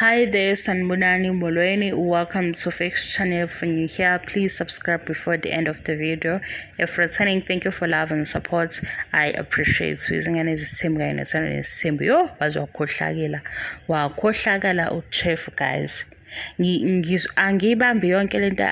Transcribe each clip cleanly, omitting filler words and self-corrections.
Hi there, Sanbonani Molweni. Welcome to Fix Channel. If you're new here, please subscribe before the end of the video. If returning, thank you for love and support. I appreciate. So izingane ezisithembu kanye nethando nesithembu. Yo, waze wakhohlakela. Wakhohlakala uchef guys. Angiyibambi yonke lento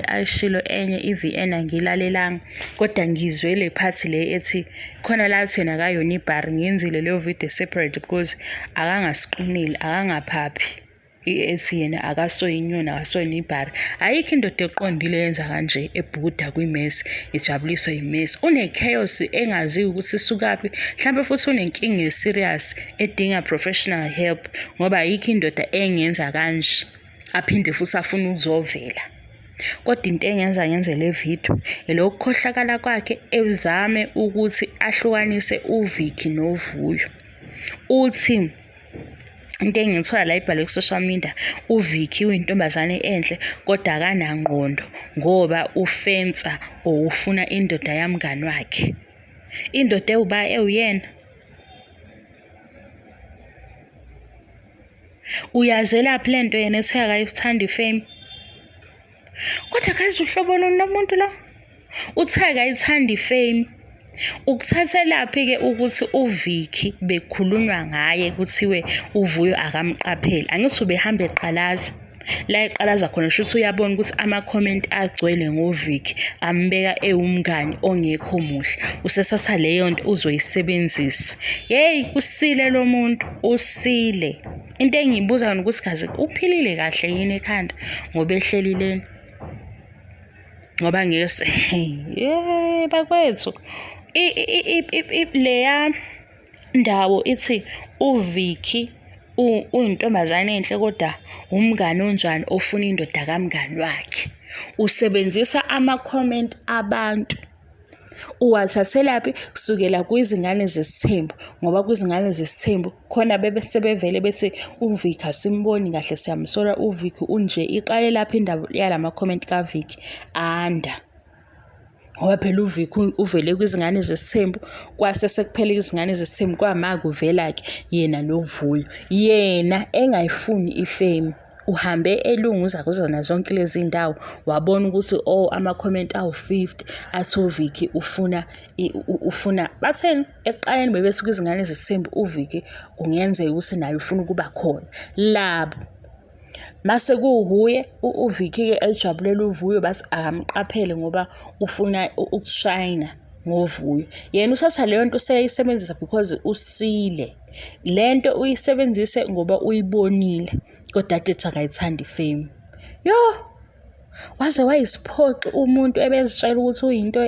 ayishilo enye i-VN angiyilalelanga kodwa ngizwe le part le ethi khona la thina akayona ibhari ngiyenzile leyo video separate because akangasiqinile akangaphaphi ethi yena akasoyinyoni akasoyona ibhari. Ayikho indoda eqondile yenza kanje ebhukuda kwimesi ijabuliswa yimesi. Une-chaos engaziwa ukuthi isukaphi mhlampe futhi unenkinga e-serious edinga professional help ngoba ayikho indoda engenza kanje aphinde futhi afune ukuzovela. Kodwa into engenza ngenze le video elokukhohlakala kwakhe ezame ukuthi ahlukanise uVicky noVuyo. Uthi into engiyithola la ibhalwe ku-social media, uVicky uyintombazane enhle kodwa akanangqondo ngoba ufensa or ufuna indoda yamngani wakhe. Indoda ewuba ewuyena. Uyazelaphi le nto yena ethe akayithandi ifame? Kodwa guys uhlobo luni lomuntu lo? Uthe akayithandi ifame. Ukuthathelaphi-ke ukuthi uVicky bekukhulunywa ngaye kuthiwe uVuyo akamqapheli. Angithi ubehamba eqalaza. La eqalaza khona shuthi uyabona ukuthi ama-comment agcwele ngoVicky ambeka ewumngani ongekho muhle. Usethatha leyo nto uzoyisebenzisa. Yeyi usile lo muntu, usile. Into engiyibuza yona ukuthi kaze uphilile kahle yini ekhanda ngoba ehleli lena. Ngoba ngeke ye bakwethu leya ndawo ithi uVicky uyintombazane enhle kodwa umngani onjani ofuna indoda kamngani wakhe. Usebenzisa ama-comment abantu. Uwathathelaphi? Kusukela kwizingane zesithembu ngoba kwizingane zesithembu khona bebe sebevele bethi uVicky asimboni kahle siyamsola uVicky unje. Iqale lapho indaba yalama-comment kaVicky anda. Ngoba phela uVicky uvele kwizingane zesithembu kwase sekuphela izingane zesithembu kwama kuvela-ke yena noVuyo. Yena engayifuni ifame. Uhambe elunguza kuzona zonke lezi ndawo wabona ukuthi oh ama-comment awu-50 athi uVicky ufuna ufuna batheni ekuqaleni bebethi kwizingane zesithembu uVicky kungenzeka ukuthi naye ufuna ukuba khona labo. Mase kuwuye uVicky-ke ejabulela uVuyo bathi akamqaphele ngoba ufuna ukushayina ngoVuyo. Yena uthatha leyo nto useyayisebenzisa because usile. Le nto uyisebenzise ngoba uyibonile kodwa dadewethu akayithandi ifame. Yo! Waze wayisiphoxi umuntu ebezitshela ukuthi uyinto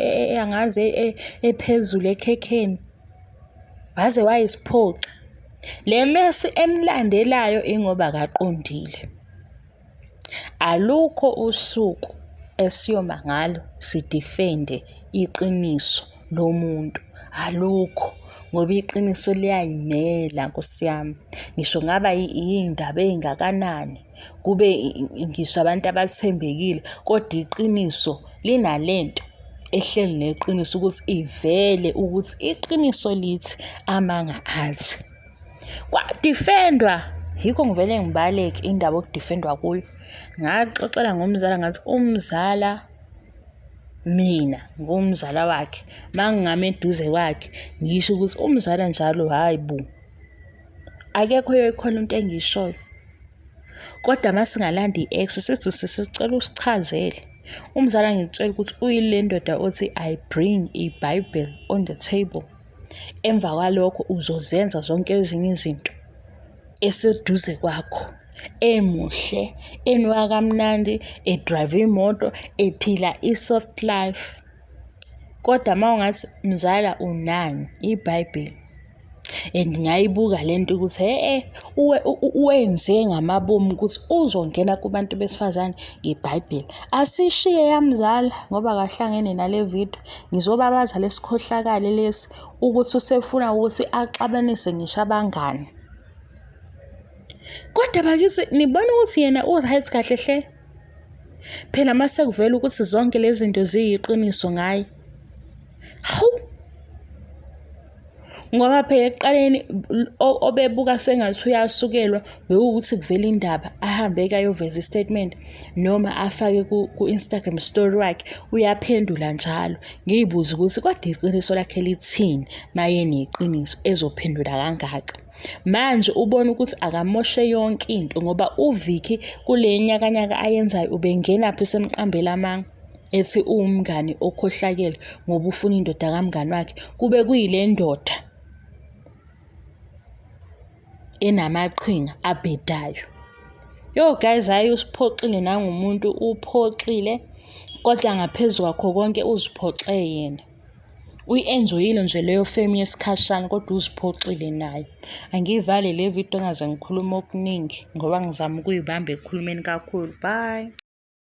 angazi ephezulu ekhekheni. Waze wayisiphoxi. Le mesi emlandelayo ingoba akaqondile. Alukho usuku esiyoma ngalo sidifende iqiniso lomuntu, alukho ngoba iqiniso liyayimela Nkosi yami. Ngisho kungaba iy'ndaba ey'ngakanani, kube ngisho abantu abathembekile kodwa iqiniso linalento ehleli neqiniso ukuthi ivele ukuthi iqiniso lithi amanga athi. Kwadifendwa, yikho ngivele ngibaleke indaba okudifendwa kuyo. Ngaxoxela ngomzala ngathi umzala mina ngumzala wakhe, uma ngingama eduze kwakhe ngisho ukuthi umzala njalo hhayi bo, akekho oyoyikhona into engiyishoyo. Kodwa uma singalanda i-ex sithi sisicela usichazele. Umzala ngikutshela ukuthi uyile ndoda othi I bring i-Bible on the table. Emva kwalokho uzozenza zonke ezinye izinto eseduze kwakho, emuhle, enuka kamnandi, edrayiva imoto, ephila i-soft life. Kodwa uma ungathi mzala unani iBhayibheli and ngayibuka le nto ukuthi he-e wenze ngamabomu ukuthi uzongena kubantu besifazane ngeBhayibheli. Asishiye yamzala ngoba akahlangene nale video. Ngizobabaza lesikhohlakali lesi ukuthi usefuna ukuthi axabanise ngisho abangani. Kodwa bakithi nibona ukuthi yena u-right kahle hle? Phela mase kuvela ukuthi zonke lezi zinto ziyiqiniso ngaye. Hawu! Ngoba phela ekuqaleni obebuka sengathi uyasukelwa bewukuthi kuvela indaba ahambe-ke ayoveza i-statement noma afake ku-Instagram story wakhe uyaphendula njalo. Ngiy'buze ukuthi kodwa iqiniso lakhe lithini mayeneqiniso ezophendula kangaka. Manje ubona ukuthi akamoshe yonke into ngoba uVicky kule nyakanyaka ayenzayo ubengenaphi esemqambela amanga. Ethi uwumngani okhohlakele ngoba ufuna indoda kamngani wakhe kube kuyile ndoda enamaqhinga abhedayo. Yo guys, hhayi usiphoxile nangumuntu uphoxile kodwa ngaphezu kwakho konke uziphoxe yena. Uyi-enjoyile nje leyo fame yesikhashana kodwa uziphoxile naye. Angiyivale le video ngaze ngikhulume okuningi ngoba ngizama ukuyibamba ekukhulumeni kakhulu. Bye.